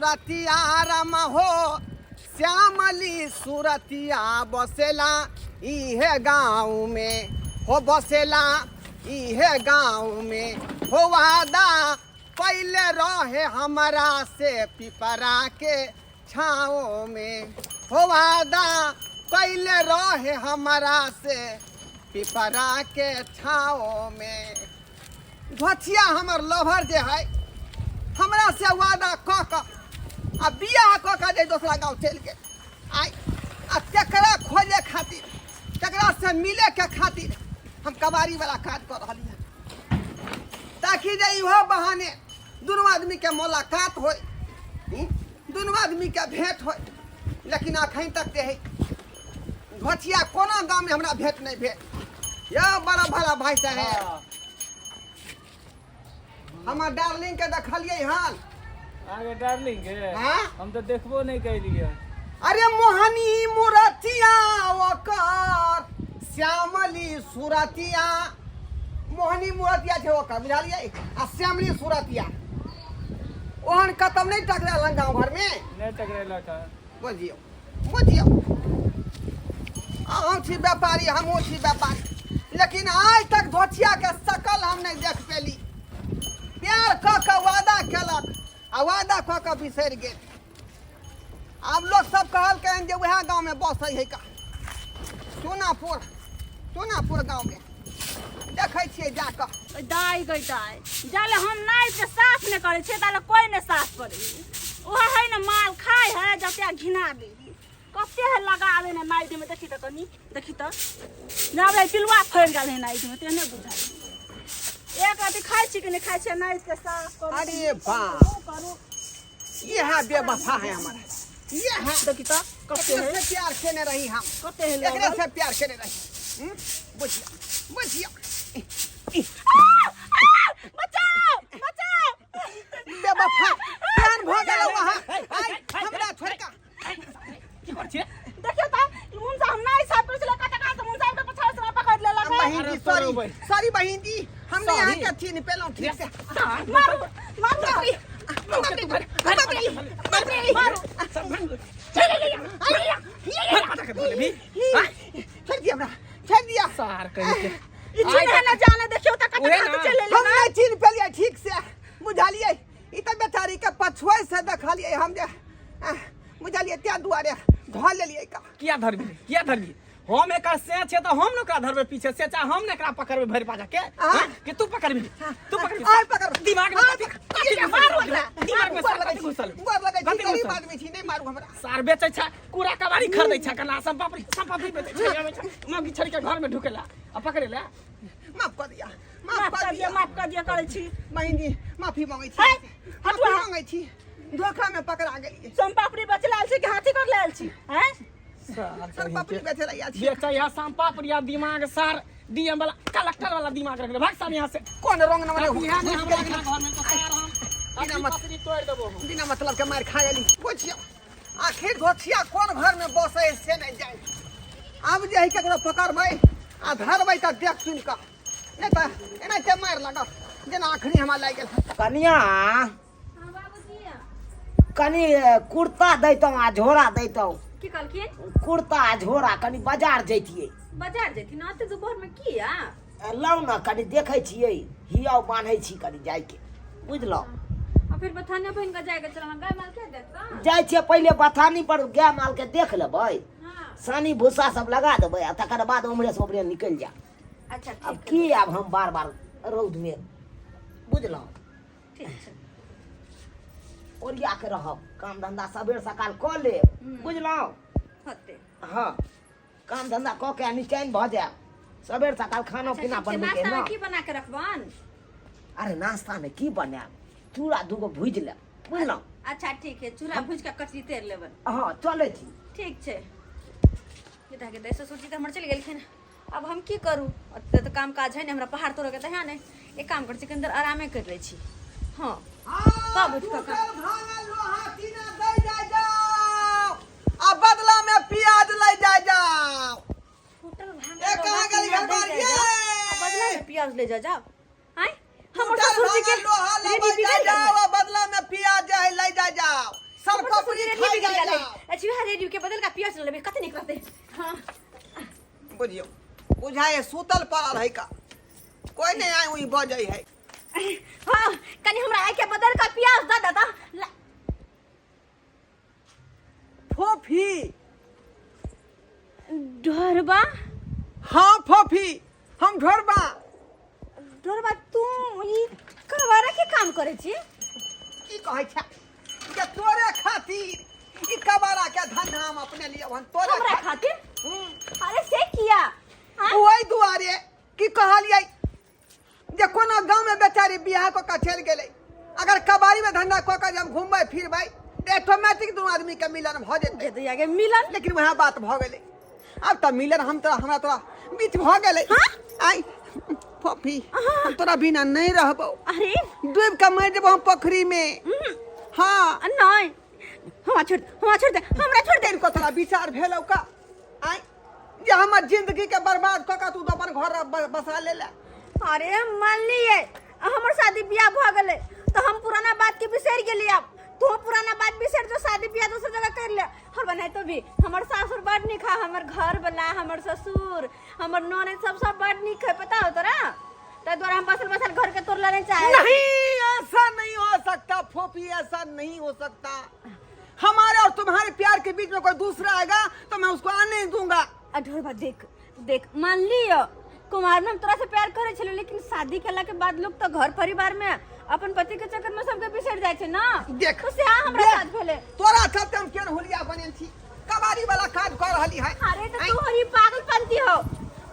सुरतिया राम हो श्यामली सुरतिया बसेला इहे गाँव में हो बसेला इहे गाँव में हो वादा पहले रहे हमरा से पिपरा के छाँव में हो वादा पहले रहे हमरा से पिपरा के छाँव में। घोचिया हमर लभर जे है हमरा से वादा कऽ कऽ आ बियाह कऽ कऽ जे दोसरा गाँव चलि गेल आइ आ तेकरा खोजे खातिर तेकरा से मिले के खातिर हम कबाड़ी वाला काज कऽ रहली हन ताकि जे इहो बहाने दुनू आदमी के मुलाकात होय, दुनू आदमी के भेंट होय। लेकिन अखन तक जे है घोचिया कोनो गाँव में हमरा भेंट नहीं भेल। यौ बड़ा भला भाई साहेब, हमर डार्लिंग के देखलियै हन? अहाँके डार्लिंग के? हाँ? हम तऽ देखबो नहि कैलियै। अरे मोहनी मुरतिया ओकर श्यामली सुरतिया, मोहनी मुरतिया छै ओकर, बुझलियै? आ श्यामली सुरतिया ओहन कतम नहि टकरायल हन गाँव घरमे? नहि टकरेलक हन। बुझियौ बुझियौ, अहूँ छी व्यापारी, हमहूँ छी व्यापारी, लेकिन आइ तक धोचिया के शकल हम नहि देख पेली। प्यार कऽ कऽ वादा केलक आ वादा कऽ कऽ बिसरि गेल। आब लोक सब कहलकै जे उएह गाँवमे बसै है का चूनापुर, चूनापुर गाँवमे देखै छियै जाकऽ। दाइ गई दाइ, जाले हम नाइट के साफ नहि करै छियै ताले कोइ नहि साफ करै। ओह है ने माल खाय है जते घिना दे कते है लगाबे ने नाइट में। देखी तऽ कनी, देखी तऽ जाबे पिलुआ फड़ि गेल है नाइट में, तेहने बुझाइ। एक रति खाइ छी कि नहि खाइ छियै नाइट के साफ करू। अरे बाप करू, ये है बेवफा है हमारा, ये है। देखी तऽ कते एकरे है से प्यार केने रही हम, कते है एकरे लगल। से प्यार केने रही। बुझिया बुझिया, बचाओ बचाओ, बेवफा प्यार भऽ गेल वहाँ आइ हमरा छोड़का की करै छियै? देखियौ तऽ ई मुनसा हम नहि साफ करै छलै कटका से मुनसा के पछाड़ से पकड़ लेलक है। बहिन जी, अरे सॉरी तोरो बहिन। सॉरी बहिन जी, हम नहीं सॉरी। अहाँके चिन्ह पेलहुँ ठीक से। मारू मारू बाप रे, बाप रे, बाप रे, बाप रे, मारू। छोड़ दिया हमरा, छोड़ दिया। सार कहि के ई चिन्ह न जाने, देखियौ तऽ उहे कटका से ना। चलि एलै। हम नहीं चिन्ह पेलियै ठीक से, बुझलियै? ई तऽ बेचारी के पछुए से देखलियै हम जे बुझलियै, तें दुआरे धऽ लेलियै का। किया धरबी, किया धरबी? हम एकर से छै तऽ हम ने ओकरा धरबै पीछे से, चाहे हम ने एकरा पकड़बै भरि पाजा के। हाँ? हाँ? कि तू पकड़बी, तू पकड़बी? आइ पकड़बै। दिमाग में आइ कथी पकड़- कथी घुसल? मारू हमरा। दिमाग में गोर सार लगै कथी छी, घुसल? गोर लगै छी, कथी गरीब घुसल? आदमी छी, नहि मारू हमरा। सार बेचै छै, कूड़ा कबाड़ी खरीदै छै, कना सम्पापड़ी सम्पापड़ी बेचै छै, आबै छै मौगी छोड़ि के घर में ढुकेला आ पकड़ेला। माफ कऽ दिया, माफ माफ कर कऽ दिअ, दिया, माफ कर दिअ करै छी। बहिन जी, माफी मांगै छी, है, माफी हटू। मांगै छी, धोखा में पकड़ा गेलियै। सोमपापड़ी बेचै लए आयल छी कि हाथी कर लए आयल छी? हैं सार सर पापड़ी बेचै लए आयल छी। बेचै है सम्पापड़ी आ दिमाग सार डीएम वाला कलेक्टर वाला दिमाग रख ले। भाग सार यहाँ से। कोन रंग नंबर अब यहाँ नहीं हमरा अंगना घर में तो सार हम बिना अभी मत- पकड़ी तोड़ देबो हम। बिना मतलब के मारि खा गेली। पुछियौ आखिर घोचिया कोन घर में बसै है से नहि जानि। आब जे है केकरो पकड़बै आ धरबै तऽ देख सुनि कऽ, नहि तऽ एनाहिते मारि लागत जेना अखनी हमरा लागि गेल। कनिया, कनि कुर्ता दैतहुँ आ झोरा दैतहुँ। की कहलखिन? कुर्ता आ झोरा, कनि बाजार जैतियै। बाजार जैथिन एते दुपहर में किया? लाउ ने कनि देखै छियै, हियाव बान्है छी कनि जाइके, बुझलहुँ? आ फिर बथाने बहिन के जायके छल, गाय माल के देखता? जाइ छियै पहिले बथानी पर, गाय माल के देख लेबै। हाँ। सानी भूसा सब लगा देबै आ तकर बाद उम्हरे से उम्हरे निकलि जायब। अच्छा आब ठीक। की आब हम बार बार रौद में, बुझलहुँ? ठीक छै। ओरिया के रहब, काम धंधा सबेर सकाल कऽ लेब, बुझलहुँ? होते। हँ, काम धंधा कऽ के आ निचैन भऽ जायब, सबेर सकाल खाना अच्छा, पीना ठीक छै। बनबै के नाश्ता ना। में की बना के रखबन? अरे नाश्ता में की बनायब, चूड़ा दूगो भूजि लेब, बुझलहुँ? अच्छा ठीक है, चूड़ा भूज के कचरी तेर लेबन। हँ, चलै छी। ठीक छै। बेटा के दाइ ससुर जी तऽ हमर चलि गेलखिन, आब हम की करू? ओते तऽ काम काज है नहि हमरा, पहाड़ तोड़ऽ के तऽ है नहि। एक काम करै छी, कनि देर आरामे करि लै छी। हँ, तब उठि कऽ काम। टूटल भांगल लोहा टीना दै जाय जाओ आ बदला में प्याज लै जाय जाओ। टूटल भांगल ए, कहाँ लोहा गेली टीना दै घरबारी? जाय जाओ आ बदला में प्याज ले जा जाओ। आँय, हमर टूटल ससुर जी के भांगल लोहा रेडी लेबै बिगड़ि जाय गेल जाओ है। आ बदला में प्याज जे है लै जाय जाओ। रेडियो के बदल का पियाज लेबै, कते नीक रहतै। हाँ। बुझियौ, बुझाए सुतल पड़ल है का, कोई नहीं आए वही बजै है। हाँ, कनी हमरा आइ के बदल का प्याज दऽ दे तऽ। फोफी। ढोरबा? हाँ फोफी, हम ढोरबा। ढोरबा, तू ई कबारा के काम करै छी? की कहै छै जे तोरे खातिर ई कबारा के धंधा हम अपने लिए हन, तोरे हमरा खातिर? अरे से किया? हाँ? ओहि दुआरे की कहलियै जे कोनो गाँव में बेचारी बियाह कऽ के चलि गेलै, अगर कबाड़ी में धंधा कऽ के जे हम घुमबै फिरबै तऽ ऑटोमेटिक दुनू आदमी के मिलन भऽ जेतै। दैया के मिलन? लेकिन वएह बात भऽ गेलै, आब तऽ मिलन हम तोरा हमरा तोरा बीच भऽ गेलै। हाँ? आइ पपी, हम तोरा बिना नहीं रहबौ। अरे डूबि के मरि जेबौ हम पोखरी में। हाँ। नहीं, हमरा छोड़, हमरा छोड़ दे, हमरा छोड़ दे। को तोरा विचार भेलौ का आइ जे हमर जिंदगी के बर्बाद कऽ के तू तऽ अपन घर बसा लेले? अरे मान लिए हमर शादी बियाह भऽ गेलै तऽ हम पुराना बात के बिसरि गेली, आब तू पुराना बात बिसरि जो, शादी बियाह दोसर जगह कर ले। और बनाए तो भी हमर सासुर बड़ नीक है, हमर घर वाला, हमर ससुर, हमर ननद सब सब बड़ नीक है, पता हो तोरा? ताहि दुआरे हम बसल बसल घर के तोड़ला नहीं चाहे। नहीं, ऐसा नहीं हो सकता फोफी, ऐसा नहीं हो सकता। हमारे और तुम्हारे प्यार के बीच में कोई दूसरा आएगा तो मैं उसको आने नहीं दूंगा। अढोरबा, देख देख, मान लियो कुमार में हम तोरा से प्यार करे छलियो, लेकिन शादी केला के बाद लोग तो घर परिवार में अपन पति के चक्कर में सबके बिसरि जाइ छै ना। देख, तो से हमरा देख, साथ भेले। तोरा चलते हम केहन हुलिया बनेल छी, कबाड़ी वाला काज कर रहली है। अरे तो तू हरी पागलपंती हो,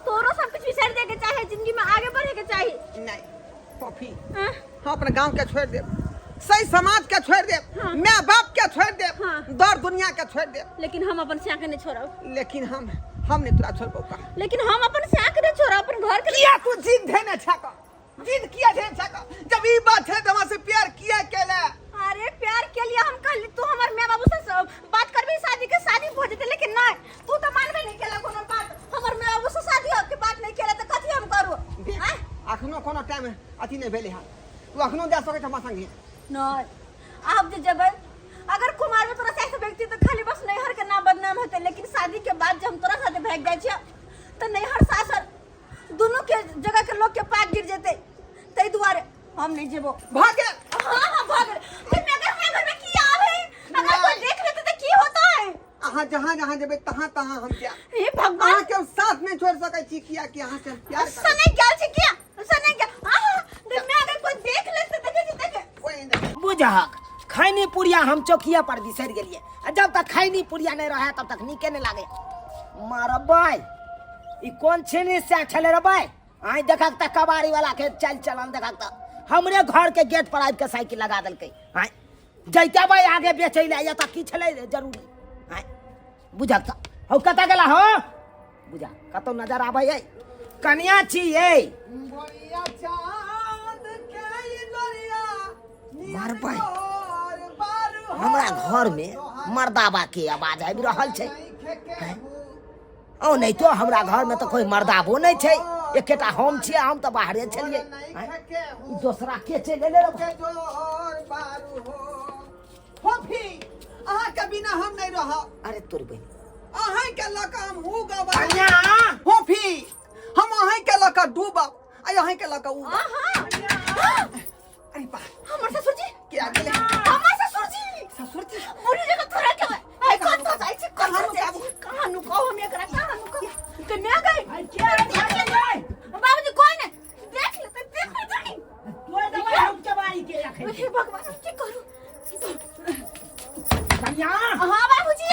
तोरो सब कुछ बिसरि दे के चाहे, जिंदगी में आगे बढ़े के चाही। नहीं पॉपी, हाँ? हम अपने गांव के छोड़ देब, सही समाज के छोड़ देब, हाँ। माँ बाप के छोड़ देब, हाँ। दर दुनिया के छोड़ देब, लेकिन हम अपन स्या के नहीं छोड़ब। लेकिन हम नहीं तोरा छोड़बौ का। लेकिन हम अपन स्या के नहीं छोड़ब, अपन घर के। किया तू जिद धेने छक, जिद किया धेने छक? जब ई बात है तो हमरा से प्यार किया केले? अरे प्यार के लिए हम कहली तू हमर माय बाबू से बात करबी, शादी के शादी भ जेते, लेकिन नहीं, तू तो मानबे नहीं केला कोनो बात, हमर माय बाबू से शादी के बात नहीं केला, त कथी हम करू? देख, आँय? अखनो कोनो टाइम अथी नहीं भेलै हन, तू अखनो जा सकै छ हमरा संगे। नहीं, आब जे जेबै अगर कुमार में तोरा साथ व्यक्ति तो खाली बस नैहर के नाम बदनाम होते, लेकिन शादी के बाद जब हम तोरा साथे भाग जाइ छियै तो नैहर सासर दोनों के जगह के लोग के पाग गिर जेते, ताहि दुआरे हम नहीं जेबो। भागे। हाँ हाँ भाग। फिर मैं अगर हमरा घर में की आवे, अगर कोई देख लेते तो की होता है? अहाँ जहाँ जहाँ जेबै तहाँ तहाँ हम जायब। हे भगवान, अहाँ के हम साथ नहीं छोड़ सकै छी, किया कि अहाँ से हम प्यार करै छी। सने गेल छै किया? सने गेल। आहा, देख मैं अगर कोई देख लेते देखे छी देखे। कोई नहीं देखे। बुझहक, खैनी पुड़िया हम चौकिया पर बिसरि गेलियै, आ जब तक खैनी पुड़िया नहि रहै तब तक नीके नहि लागै। मारबै ई कोन छीनी से छलै रे बै? आइ देखक तऽ कबाड़ी वाला के चालि चलन देखक तऽ हमरे घर के गेट पर आबि के साइकिल लगा देलकै। आइ जैते बै आगे बेचै लए, एतऽ की छलै रे जरूरी? आइ बुझक तऽ हौ कतऽ गेला हो? बुझा कतौ नजर आबै अइ? कनिया छी ये। गोरिया चांद के ई गोरिया मारबै। नियर बारू हो। हमरा घर में मर्दाबा के आवाज आबि रहल छै। हैं? ओ नहि तो हमरा घर में तऽ कोई मर्दाबो नहि छै, एकेटा हम छियै, हम तऽ बाहरे छलियै। आँय? ई दोसरा के चलि एलै रे? के जोर बारू हो। फोफी, अहाँ के बिना हम नहीं रहब। अरे तोर बहिन, अहाँ के लऽ कऽ हम उगब। कनिया। फोफी, हम अहाँ के लऽ कऽ डूबब आ अहाँ के लऽ कऽ उगब। आहा, अरे बा, हमर ससुर जी के आ गेलै? हमर ससुर जी। ससुर जी? बुढ़ी जगह थोड़ा के आई कौन तो जाइ छै, कहाँ कहाँ जाइ नुकाबू? छै? कहाँ नुकाऊ हम एकरा, कहाँ नुकाऊ? तो मैं गई बाबूजी, कोई नहीं देख लेते, देख ले जाई। हे भगवान, हम की करू? कनिया। हाँ बाबूजी।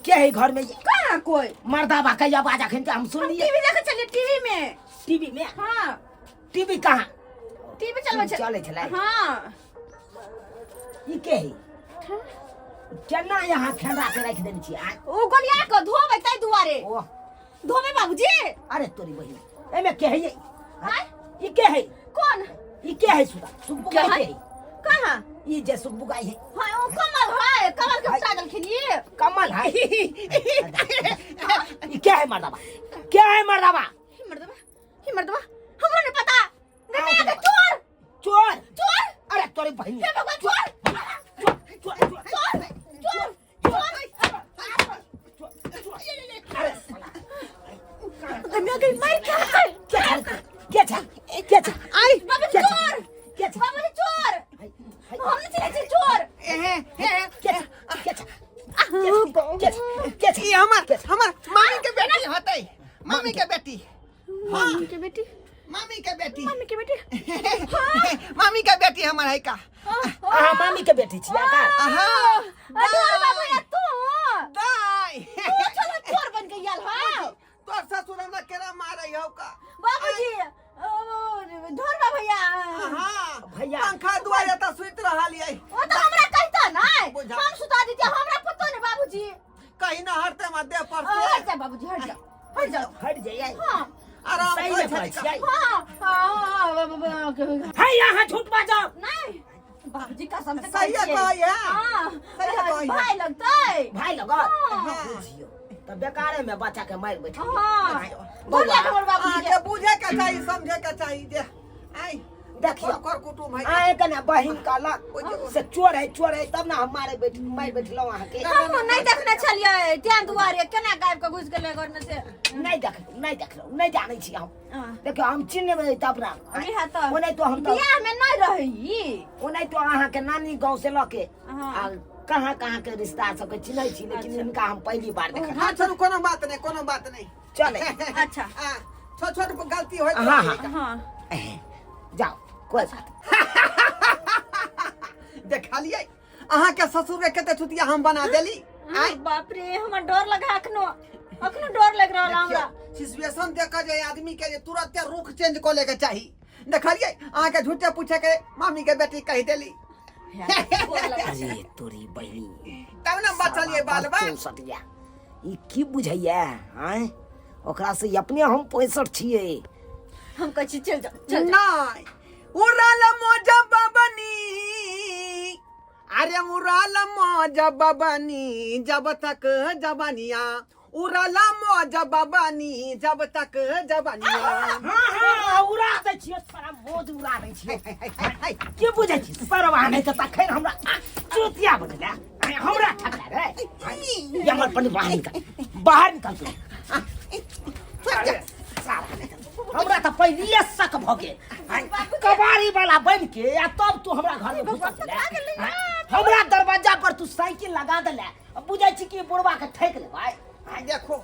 के है घर में ये? कहाँ कोई मर्दाबा के आवाज अखन के हम हम सुनलिए। टीवी देखे चलिए, टीवी में। टीवी में? हाँ। टीवी कहाँ? टीवी चलबै छै। चलै छलै? हाँ। ई के है? केना यहाँ खेला के राखि देने छियै आँय? ओ गोलिया के धोबै ताहि दुआरे। ओ धोबै बाबूजी। अरे तोरी बहिन, एमे के है ये? आँय? ई के है? कौन? ई के है? सुधा सुखबुगाई के है? के है? कहाँ? ई जे सुखबुगाई है। हाँ, ओ कमल है, कमल के उठा देलखिन ये। कमल है। ई के है मर्दाबा? के है मर्दाबा? हे मर्दबा, हे मर्दबा, हमरा नहीं पता। नहीं, मैं आगे चोर। चोर? चोर। अरे तोरी बहिन, हे भगवान, चोर। चोर चोर चोर चोर चोर। के छै? के छै? के छै? के छै? ई हमर हमर मामी के बेटी होतै, मामी के बेटी। मम्मी के बेटी? मामी के बेटी। मम्मी के बेटी। मामी के बेटी हमर है का। अहाँ मामी के बेटी छियै का? हाँ। अरे बाबू या तू दाई, तू चलो चोर बन के आयल हो। तोर ससुर हमरा केना मारै हौ का? बाबूजी, ढोरबा भैया। हाँ। भैया। पंखा दुआरे तऽ सुति रहलियै। ओ तो हमरा कहता नहीं। बुझा। हम सुता दीजिए, हमरा पतो नहीं बाबूजी। कहीं ना हटते मा देह पर से। हट जा बाबूजी, हट जा, हट जाओ। हट जइयै। हाँ। आराम सही करै में कहै छली। छियै? हाँ हाँ। है, अहाँ झूठ बाजब। नहीं बाबूजी, कसम से सही कहै छियै। कहै है। हाँ। सही कहै है। भाई लगतै। भाई लगत? हाँ। बुझियौ तऽ बेकारे में बच्चा के मारि बैठल। हाँ, गोर लाग हमर बाबूजी के। अहाँके बुझे के चाही, समझे के चाही जे आइ देखियौ। कर कुटुम है। अहाँ के ने बहिन कहलक से चोर है, चोर है, तब ने हम मारे बैठ मारि बैठलहुँ अहाँके। हम नहीं देखने छलियै, तें दुआरे केना गायब के घुसि गेलै घर में से। नहि देख, नहि देखलहुँ, नहि जानै छी हम। हाँ। देखियौ, हम चिन्हबै तब ने। अभी है तऽ ओनाहितो हम तऽ बियाह में नहीं रही। ओनाहितो अहाँके नानी गाँव से लऽ के हाँ। आ कहाँ कहाँ के रिश्तेदार सबके चिन्है छी, लेकिन हिनका हम पहली बार देखल। हाँ, छोड़ू, कोनो बात नहीं, कोनो बात नहीं। चले। अच्छा। हाँ, छोट छोट गलती होइत हाँ, रहै। हाँ। हाँ। जाओ, कोई बात देखलियै अहाँके ससुर के कते छुतिया हम बना देली। आय बाप रे, हमरा डर लगा, अखनो अखनो डर लग रहल हमरा। सिचुएशन देख के जे आदमी के जे तुरंते रुख चेंज कऽ लेके चाही। देखलियै अहाँके झूठे पूछे के मामी के बेटी कहि देली। अरे तोरी बहिनी, तब ने बचलियै बाल बाल। सटिया, ई की बुझैया आँय? ओकरा से अपने हम 65 छियै। हम कहै छी चल जाओ, चल जाओ। नहीं, उड़ल मोजा बबनी, अरे उड़ल मोजा बबनी जब तक जबनिया, उड़ल मोजा बबनी जब तक जबनिया। हाँ हाँ, उड़ा दै छियै सारा मोज, उड़ा दै छियै। की बुझै छी सरवा? नहि तऽ तखन हमरा चुतिया बनेला आँय, हमरा ठकला रे आँय, ई हमर पन्नी बाहर निकाल, बाहर निकाल तू। अरे, सारा निकाल। हमरा तऽ पहिलिये शक भऽ गेल आँय, कबाड़ी वाला बनि के आ तब तू हमरा घर में घुसल छले आँय, हमरा दरवाजा पर तू साइकिल लगा देले, बुझै छी कि बुढ़वा के ठकि लेबै आँय। देखो,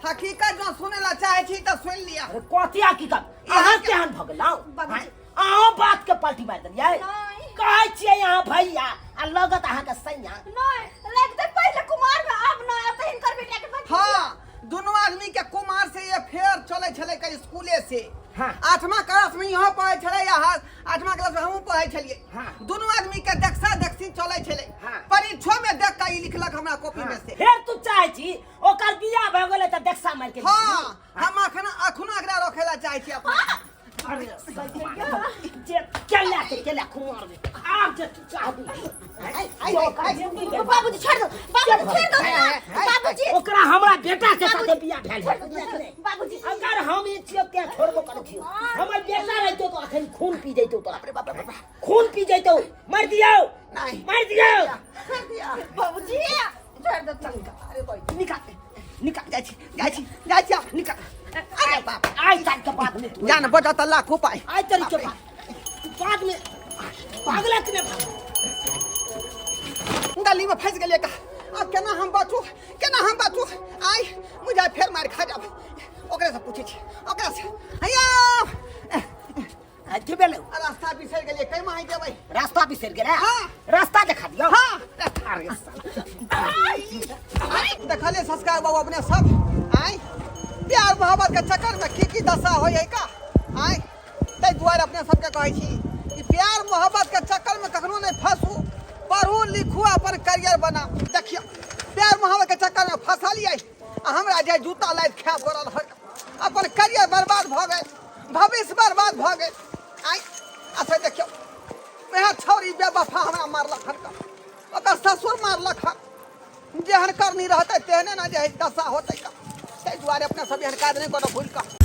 हकीकत जो सुने ला चाहे छी तऽ सुनि लिअ। अरे कथी हकीकत? अहाँ केहन भऽ गेलहुँ बाबूजी। अहाँ बात के पलटी मारि देलियै। नहि। कहै छियै अहाँ भैया आ लगत अहाँके सैया। नहीं लगते पहले कुमार में, अब न, अब तऽ हिनकर बेटा के बच्चा। हाँ, दुनू आदमी के कुमार से ये फेर चले छले के स्कूले से। हाँ। आठवां क्लास में इहो पढ़े छले या आठवां क्लास में हमहूँ पढ़े छलिए। हाँ। दुनू आदमी के देखसा देखसी चले छले। हाँ। परीक्षो में देख के ई लिखलक हमरा कॉपी में से। फेर तू चाहे छी ओकर बियाह भऽ गेलै तऽ देखसा मारि के। हाँ, हम अखन अखनो एकरा रखे ला चाहे छी अपना। अरे जे केला के केला कुमार में आब जे तू चाहबी। बाबूजी छोड़ दो, बाबूजी छोड़ दो ना, बाबूजी। ओकरा हमरा बेटा के साथे बियाह भेल है। बाबूजी। अगर हम ई छियो के छोड़बो करै छियो, हमर बेटा रहितो तो अखन खून पी जैतो तोरा। बाप रे बाप। खून पी जैतो। मारि दियौ। नहीं। मारि दियौ। छोड़ दिया। बाबूजी छोड़ दो तू। अरे भाई, निकाल, निकाल। जाइ छी, जाइ छी, जाइ छी आब। निकाल। अरे बाप। आइ तक के बाद में तू जान बचत लाख उपाय। आइ तक के बाद तू बाद में पागला के ने। गली में फंस गेलियै का? आब केना हम बचू, केना हम बचू? आइ मुझे फेर मारि खा जाब। ओकरे से पूछै छी, ओकरा से। हैया। आ, की भेलै? रास्ता बिसरि गेलियै, कै माही जेबै? रास्ता बिसरि गेलै? हाँ। रास्ता देखा दियौ? हाँ। अरे साला। देखलियै संस्कार बाबू अपने सब? आइ प्यार मोहब्बत के चक्कर में की की दशा होइ है का। आइ ताहि दुआरे अपने सबके कहै छी कि प्यार मोहब्बत के चक्कर में कखनो नहि फंसू, पढ़ू लिखू, अपन करियर बनाउ। देखियौ, प्यार मोहब्बत के चक्कर में फंसलियै आ हमरा जे जूता लाइट खाय पड़ल हर, अपन करियर बर्बाद भऽ गेल, भविष्य बर्बाद भऽ गेल। आइ अच्छा देखियौ, वएह छौड़ी बेवफा हमरा मारलक हन का, ओकर ससुर मारलक हन। जेहन करनी रहतै तेहने ने जे दशा होतै का। ताहि दुआरे अपने सब एहन काज नहि करब भूलि कऽ।